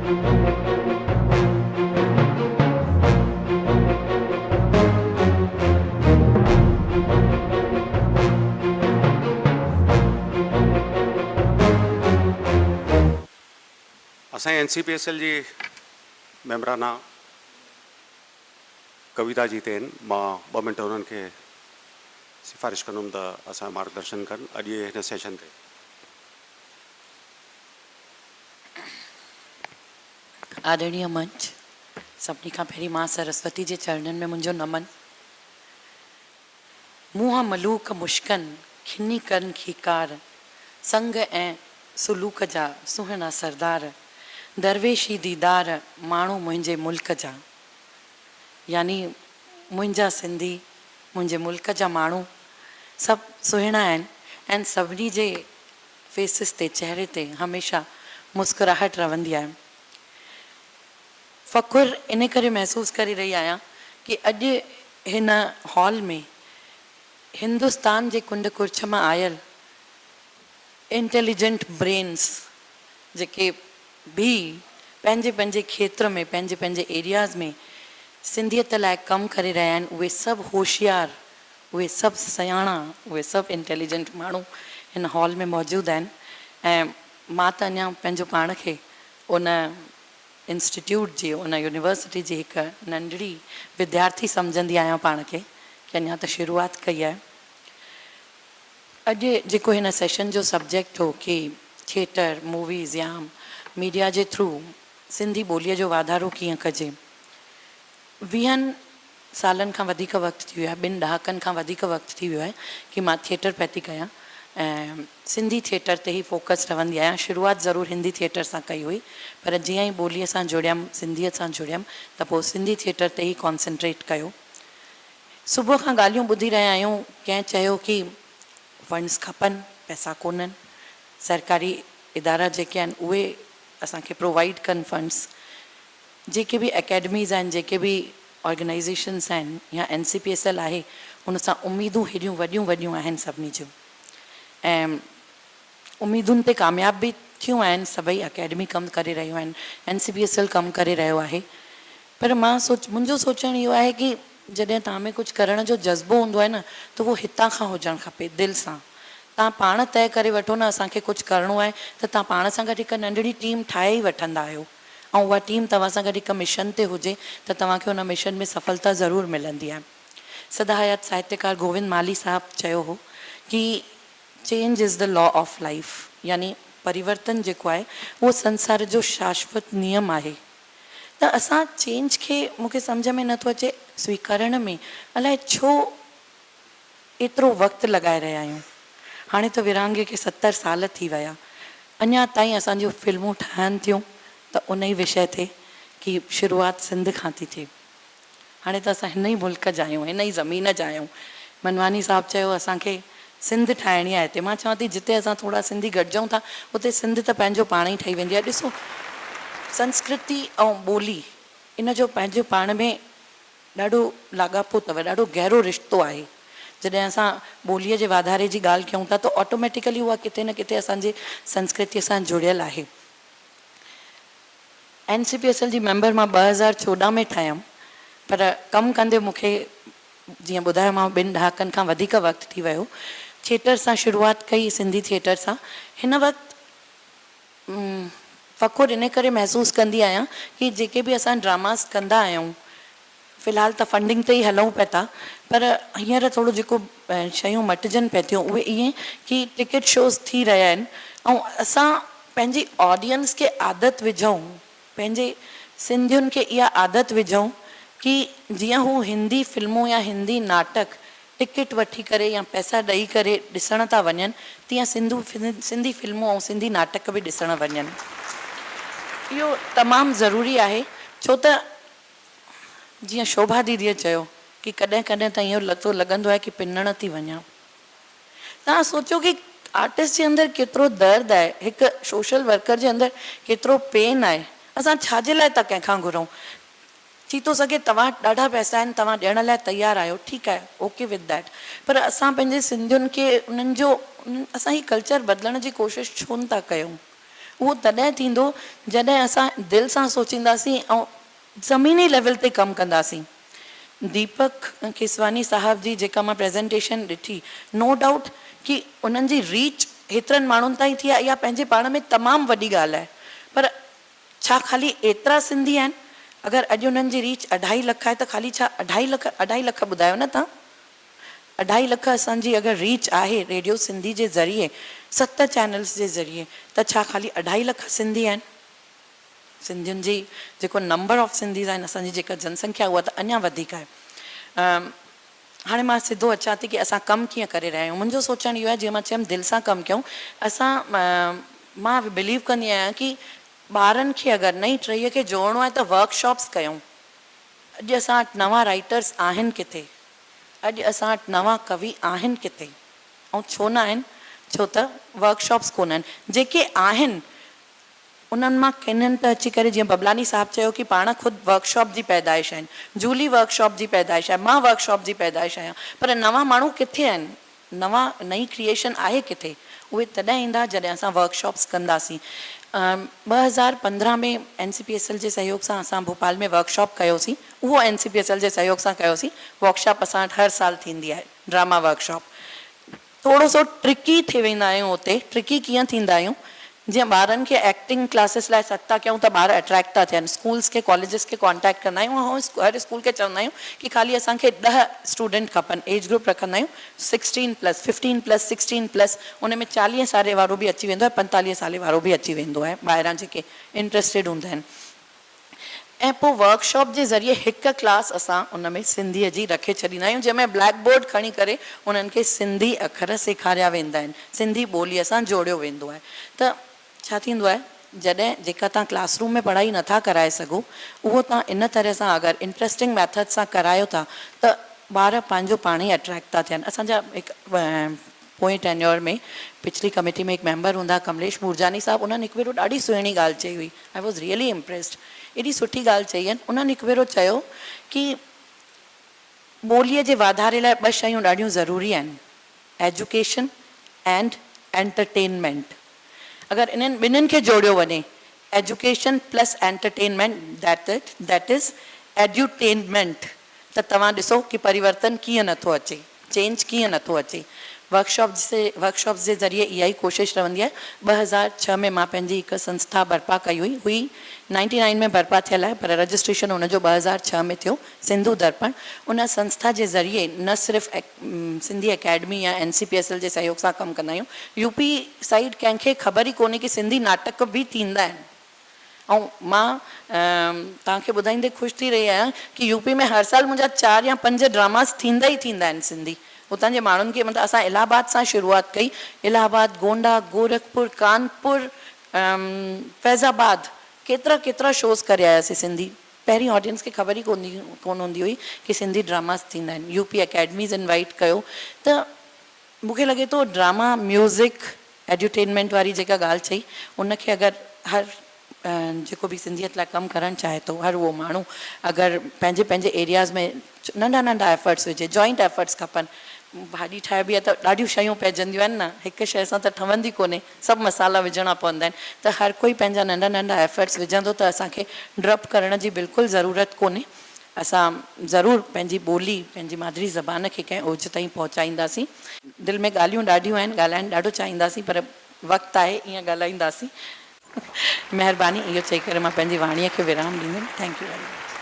اسان جي N C P S L جي ميمبرانا ڪويتا جي تي آهن مان ٻه منٽ انهن کي سفارش ڪندم ته اسان جو مارگ درشن ڪن اڄ جي هن سيشن تي. آڏڻيء منچ، سڀني کان پهرين مان سرسوتي جي چرڻن ۾ منهنجو نمن. منهن ملوڪ مشڪن، کني ڪن کيڪار، سنگ ۽ سلوڪ جا سهڻا سردار، درويشي ديدار، ماڻهو منهنجي ملڪ جا. يعني منهنجا سنڌي، منهنجي ملڪ جا ماڻهو سڀ سهڻا آهن ۽ سڀني جي فيسز تي، چهري تي، هميشه مسڪراهٽ رهندي آهي. فخر ان ڪري محسوس ڪري رهي آهيان ڪي اڄ هن هال ۾ هندستان جي ڪنڊ ڪڙڇ مان آيل انٽيليجنٽ برينز جيڪي به پنهنجي پنهنجي کيتر ۾ پنهنجي پنهنجي ايرياز ۾ سنڌيت لاء ڪم ڪري رهيا آهن اهي سڀ هوشيار اهي سڀ سياڻا اهي سڀ انٽيليجنٽ ماڻهو هن هال ۾ موجود آهن ۽ مان ته اڃا پنهنجو پاڻ کي ان انسٽيٽيوٽ جي ان يونيورسٽي جي هڪ ننڍڙي وديارٿي سمجهندي آهيان پاڻ کي ڪي اڃا ته شروعات ڪئي آهي. اڄ جيڪو هن سيشن جو سبجيڪٽ هو ڪي ٿيٽر، موويز يا ميڊيا جي ٿرو سنڌي ٻوليء جو واڌارو ڪيئن ڪجي. ويهن سالن کان وڌيڪ وقت ٿي ويو آهي، ٻن ڏهاڪن کان وڌيڪ وقت ٿي ويو آهي ڪي مان ٿيٽر پئي ٿي ڪيان ۽ سنڌي ٿيٽر تي ئي فوڪس رهندي آهيان. شروعات ضرور هندي ٿيٽر سان ڪئي هئي پر جيئن ئي ٻوليء سان جڙيم، سنڌيء سان جڙيم ته پوء سنڌي ٿيٽر تي ئي ڪانسنٽريٽ ڪيو. صبح کان ڳالهيون ٻڌي رهيا آهيون، ڪنهن چيو ڪي فنڊز کپن، پئسا ڪونهن، سرڪاري ادارا جيڪي آهن اهي اسان کي پرووائيڊ ڪن فنڊز، جيڪي به اڪيڊميز آهن، جيڪي به آرگنائيزيشنز آهن يا N C P S L آهي ان سان اميدون هيڏيون وڏيون وڏيون آهن سڀني جون ۽ اميدن تي ڪامياب به ٿيون آهن سڀئي اڪيڊمي ڪم ڪري رهيون آهن N C P S L ڪم ڪري رهيو آهي پر مان سوچ منهنجو سوچڻ اهو آهي ڪي جڏهن توهان ۾ ڪجهه ڪرڻ جو جذبو هوندو آهي نه ته اهو هتان کان هجڻ کپي دل سان توهان پاڻ طئي ڪري وٺو نه اسان کي ڪجهه ڪرڻو آهي ته توهان پاڻ سان گڏ هڪ ننڍڙي ٽيم ٺاهي ئي وٺندا آهيو ۽ اها ٽيم توهان سان گڏ هڪ مشن تي هجي ته توهان کي ان مشن ۾ سڦلتا ضرور ملندي آهي. سدا حيات ساهتيڪار گووند مالهي صاحب چيو هو ڪي Change is the law of life يعني پريورتن جيڪو آهي اهو سنسار جو شاشوت نيم آهي ته اسان چينج کي مون کي سمجهه ۾ نه ٿو اچي سويڪارڻ ۾ الائي ڇو ايترو وقت لڳائي رهيا آهيون. هاڻي ته ورهاڱي کي 70 سال ٿي ويا. اڃا تائين اسان جون فلمون ٺهن ٿيون ته ان ئي وشيه تي ڪي شروعات سنڌ کان ٿي ٿئي. هاڻي ته اسان هن ئي ملڪ جا آهيون، هن ئي زمين جا آهيون. منواني صاحب چيو اسان کي سنڌ ٺاهڻي آهي هتي. مان چوان ٿي جتي اسان ٿورا سنڌي گڏجون ٿا اتي سنڌ ته پنهنجو پاڻ ئي ٺهي ويندي آهي. ڏسو سنسڪرتي ۽ ٻولي ان جو پنهنجو پاڻ ۾ ڏاڍو لاڳاپو اٿو، ڏاڍو گهرو رشتو آهي. جڏهن اسان ٻوليء جي واڌاري جي ڳالهه ڪيون ٿا ته آٽوميٽيڪلي اها ڪٿي نه ڪٿي اسان جي سنسڪرتيء سان جڙيل آهي. اين سي پي ايس L جي ميمبر مان 2014 ۾ ٺهيم پر ڪم ڪندي مون کي جيئن ٻڌايومانو ٻن ڏهاڪن کان وڌيڪ وقت ٿي ويو. ٿيٽر سان شروعات ڪئي سنڌي ٿيٽر سان. هن وقت فخر ان ڪري محسوس ڪندي آهيان ڪي جيڪي به اسان ڊراماز ڪندا آهيون في الحال ته فنڊنگ تي ئي هلون پيا ٿا پر هينئر ٿورو جيڪو شيون مٽجن پيا ٿيون اهي ائين ڪي ٽڪيٽ شوز ٿي رهيا آهن ۽ اسان پنهنجي آڊينس کي عادت وجهون پنهنجي سنڌين کي اها عادت وجهون ڪي جيئن هو هندي فلمون يا هندي ناٽڪ ٽڪيٽ وٺي ڪري يا پئسا ڏئي ڪري ڏسڻ ٿا وڃن تيئن سنڌو سنڌي فلمون ۽ سنڌي ناٽڪ به ڏسڻ وڃن. اهو تمام ضروري آهي ڇو ته جيئن شوڀا ديديء چيو ڪي ڪڏهن ڪڏهن ته ائين ٿو لڳندو آهي ڪي پنڻ ٿي وڃان. توهان سوچيو ڪي آرٽسٽ جي اندر ڪيترو درد آهي، هڪ سوشل ورڪر جي اندر ڪيترو پين آهي. اسان ڇا جي لاء ٿا ڪنهن کان گهرون؟ ٿي ٿو سگهي توهان وٽ ڏاڍا پئسا آهن توهان ڏيڻ لاء تيار آهيو ٺيڪ آهي اوڪي وٿ that پر اسان پنهنجي سنڌين کي انهن جو اسان هي ڪلچر بدلڻ جي ڪوشش ڇو نه ٿا ڪيون؟ اهو تڏهن ٿيندو جڏهن اسان دل سان سوچينداسين ۽ زميني ليول تي ڪم ڪنداسين. ديپڪ ڪيسواني صاحب جي جيڪا مان پريزنٽيشن ڏٺي نو ڊائوٽ ڪي انهن جي ريچ هيترن ماڻهن تائين ٿي آهي اها پنهنجي پاڻ ۾ تمام وڏي ڳالهه آهي پر ڇا خالي ايترا سنڌي آهن؟ اگر اڄ انهن جي ريچ اڍائي لک آهي ته خالي ڇا اڍائي لک اڍائي لک ٻڌايو نه توهان اڍائي لک اسان جي اگر ريچ آهي ريڊيو سنڌي جي ذريعي ست چينلز جي ذريعي ته ڇا خالي اڍائي لک سنڌي آهن؟ سنڌين جي جيڪو نمبر آف سنڌيز آهن اسان جي جيڪا جنسنکيا اها ته اڃا وڌيڪ آهي. هاڻي مان سڌو اچان ٿي ڪي اسان ڪم ڪيئن ڪري رهيا آهيون. منهنجو سوچڻ اهو آهي جيئن مان چيم دل سان ڪم ڪيون اسان مان بليو ڪندي آهيان ڪي ٻارن کي اگر نئين ٽهيء کي جوڙڻو آهي ته ورڪ شاپس ڪيون. اڄ اسان وٽ نوان رائيٽرس آهن ڪٿي؟ اڄ اسان وٽ نوان ڪوي آهن ڪٿي؟ ۽ ڇو نه آهن؟ ڇو ته ورڪ شاپس ڪونه آهن. جيڪي آهن انهن مان ڪنھن ته اچي ڪري جيئن ببلاني صاحب چيو ڪي پاڻ خود ورڪشاپ جي پيدائش آهن، جولي ورڪشاپ جي پيدائش آهي، مان ورڪشاپ جي پيدائش آهيان پر نوان ماڻهو ڪٿي آهن، نوان نئين ڪريئيشن آهي ڪٿي؟ اهي تڏهن ايندا جڏهن اسان ورڪشاپس ڪنداسين. 2015 ۾ N C P S L جي سهيوگ سان اسان ڀوپال ۾ ورڪشاپ ڪيوسين، اهو N C P S L جي سهيوگ سان ڪيوسين، ورڪشاپ اسان وٽ هر سال ٿيندي آهي، ڊراما ورڪشاپ. ٿورو سو ٽرڪي ٿي ويندا آهيون اتي، ٽرڪي ڪيئن ٿيندا آهيون جيئن ٻارن کي ايڪٽنگ ڪلاسز لاء سڏ ٿا ڪيون ته ٻار اٽريڪٽ ٿا ٿين، اسڪولز کي ڪاليجز کي ڪانٽيڪٽ ڪندا آهيون ۽ هر اسڪول کي چوندا آهيون ڪي خالي اسان کي ڏهه اسٽوڊنٽ کپن ايج گروپ رکندا آهيون sixteen plus fifteen plus sixteen plus ان ۾ چاليهه سالي وارو به اچي ويندو آهي پنتاليهه سالي وارو به اچي ويندو آهي ٻاهران جيڪي انٽريسٽيڊ هوندا آهن. ۽ پوء ورڪشاپ جي ذريعي هڪ ڪلاس اسان ان ۾ سنڌيء جي رکي ڇڏيندا آهيون جنهن ۾ بليڪ بورڊ کڻي ڪري انهن کي سنڌي اکر سيکاريا ويندا آهن سنڌي ٻوليء سان جوڙيو ويندو آهي ته ڇا ٿيندو آهي جڏهن جيڪا توهان ڪلاس روم ۾ پڙهائي نٿا ڪرائي سگهو اهو توهان ان طرح سان اگر انٽريسٽنگ ميٿڊ سان ڪرايو ٿا ته ٻار پنهنجو پاڻ ئي اٽريڪٽ ٿا ٿين اسان جا هڪ پوئين ٽينيور ۾ پڇلي ڪميٽي ۾ هڪ ميمبر هوندا ڪمليش مورجاني صاحب انهن هڪ ڀيرو ڏاڍي سهڻي ڳالهه چئي هئي I was really impressed ايڏي سٺي ڳالهه چئي هن انهن هڪ ڀيرو چيو ڪي ٻوليء جي واڌاري لاء ٻه شيون ڏاڍيون ضروري آهن ايجوڪيشن اينڊ انٽرٽينمينٽ اگر انهن ٻنهين کي جوڙيو وڃي education plus entertainment that is edutainment ته توهان ڏسو ڪي پريورتن ڪيئن نه ٿو اچي، چينج ڪيئن نه ٿو اچي. ورڪشاپس جي ذريعي اها ئي ڪوشش رهندي آهي. 2006 ۾ مان پنهنجي هڪ سنسٿا برپا ڪئي هئي، هئي نائنٽي نائن ۾ برپا ٿيل آهي پر رجسٽريشن ان جو 2006 ۾ ٿيو، سنڌو درپڻ. ان سنسٿا جي ذريعي نه صرف سنڌي اڪيڊمي يا N C P S L جي سهيوگ سان ڪم ڪندا آهيون، يو پي سائيڊ ڪنهن کي خبر ئي ڪونهي ڪي سنڌي ناٽڪ به ٿيندا آهن. ۽ مان توهان کي ٻڌائيندي خوش ٿي رهي آهيان ڪي يو پي ۾ هر سال منهنجا چار يا پنج ڊراماز ٿيندا ئي ٿيندا آهن سنڌي اتان جي ماڻهن کي مطلب اسان الهه آباد سان شروعات ڪئي الهه آباد گونڊا گورکپور ڪانپور فيض آباد ڪيترا ڪيترا شوز ڪري آياسين سنڌي پهرين آڊينس کي خبر ئي ڪونه هوندي هئي ڪي سنڌي ڊراماز ٿيندا آهن يو پي اڪيڊميز انوائيٽ ڪيو ته مون کي لڳي ٿو ڊراما ميوزڪ ايڊيوٽينمينٽ واري جيڪا ڳالهه چئي ان کي اگر هر جيڪو به سنڌيت لاء ڪم ڪرڻ چاهي ٿو هر اهو ماڻهو اگر پنهنجي پنهنجي ايرياز ۾ ننڍا ننڍا ايفرٽس وجهي جوائنٽ ايفرٽس کپن ڀاڄي ٺاهبي آهي ته ڏاڍيون شيون پئجنديون آهن نه هڪ شيء سان ته ٺهندي ڪونهي سڀ مصالحا وجهڻا پوندا آهن ته هر ڪوئي پنهنجا ننڍا ننڍا ايفرٽس وجهندو ته اسان کي ڊرپ ڪرڻ جي بلڪل ضرورت ڪونهي اسان ضرور پنهنجي ٻولي، پنهنجي مادري زبان کي ڪنهن اوج تائين پهچائينداسين. دل ۾ ڳالهيون ڏاڍيون آهن، ڳالهائڻ ڏاڍو چاهينداسين پر وقت آهي ائين ڳالهائينداسين. مهرباني اهو چئي ڪري مان پنهنجي واڻيء کي ورام ڏيندم. Thank you very much.